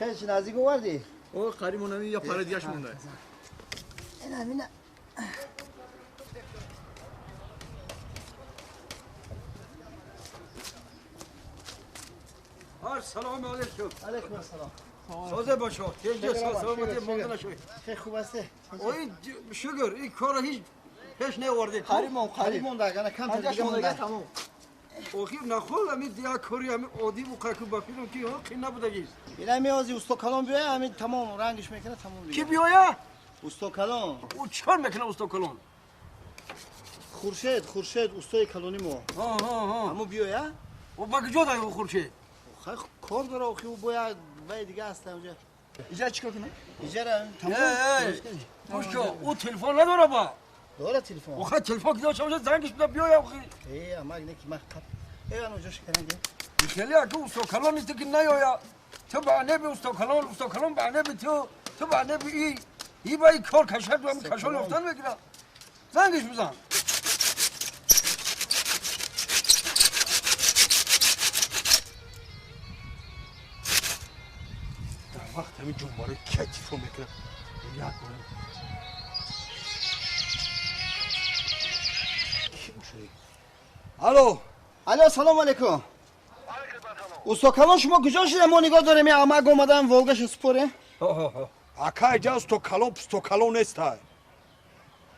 Хеле наздик овардӣ? О, қариб монами я пара дигаш монда. Ина мина. Салом алейкум. Алейкум ассалом. Созе бошо. Тенҷа саломати монда нашавед. Хеле хуб аст. Ой, шукр, ин корро ҳеҷ пеш наовардед. Қариб мон, қариб монда, агар камтар дига монда. Тамом. Охир нахол ами як кори ами оддӣ бу ба филм ки қин набудагист. Ина меози усто калон биёя, ами тамом рангиш мекунад, тамом. Ки биёя? Усто калон. Ӯ чикор мекунад усто калон? Хуршед, Хуршед устои калони мо. Ҳа, ҳа, ҳа. Ҳамо биёя? Ӯ ба куҷо дай Хуршед? Хай кор дора, охи ӯ бояд вай дига аст онҷа. Иҷа чикор кунам? Иҷара тамом. Гӯш кун, ӯ телефон надора ба? Дора телефон. Охир телефон ки дошта бошад, зангиш буда биёя охи. Э, амак не ки ман қап. Э, ан онҷо шикаранге. Хеле ака усто калон нест ки наёя. Ту баъне би усто калон, усто калон баъне би ту, ту баъне би и. И ба и кор кашад, ами кашол ёфтан мегирад. Зангиш бизан. Дар вақт ҳамин ҷонварои ки телефон мекунад? Як бора. Алло. Алло, салом алейкум. Усто калон шумо куҷо шуда? Мо нигоҳ дорем, амак омадан Волгаша споре. Ака, иҷа усто калон, пусто калон нестай.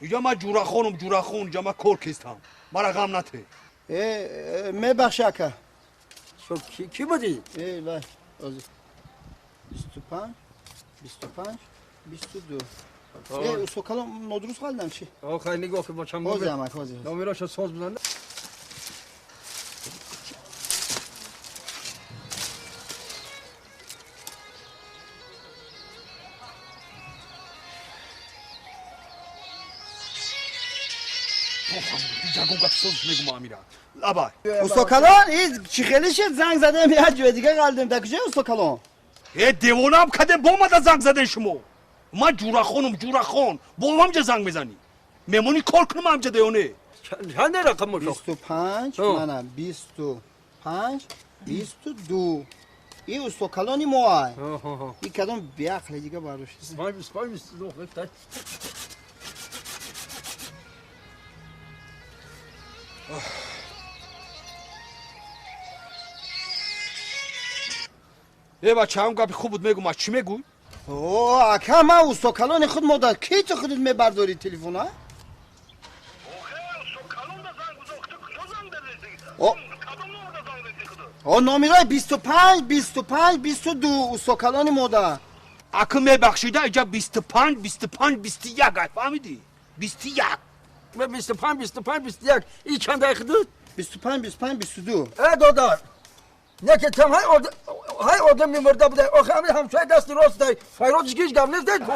Иҷа ман ҷурахонам, ҷурахон, иҷа ман кор кестам. Мара ғам нате. Э, мебахши ака. Ки будӣ? Э, вай, озӣ. 25, 25, 22. Э, усто калон нодуруст қалдам чи? О, хай нигоҳ кун бачам. Ҳозир амак, ҳозир. Номераша соз бизан. Ҷагон гап соз мегум амира. Лабай. Усто калон, ин чи хеле шед занг задем, як ҷои дига қалдем. Дар куҷо усто калон? Э, девонаам кадем бомада занг заден шумо. Ман ҷурахонам, ҷурахон. Бо ҳамҷа занг мезанӣ. Мемонӣ кор кунам ҳамҷа деёне. Чанд рақам бошо? 25, мана 25, 22. Ин усто калони мо ай. Ин кадом беақле дига бардошт. 25, 25, 22. Э, бача, ҳам гапи хуб буд мегум, аз чӣ мегӯй? О, ака, ман усто калони худ модар. Ки ту худат мебардорӣ телефона? О, номерои 25, 25, 22 усто калони модар. Ака мебахшида, иҷа 25, 25, 21 ай, фаҳмидӣ? 21. 25, 25, 21. И чанд ай худут? 25, 25, 22. Э, додар. Не ки там ҳай одам мемурда буда. Охи ами ҳамсоя дасти рост дай. Файродиш гич гап нест дай ку.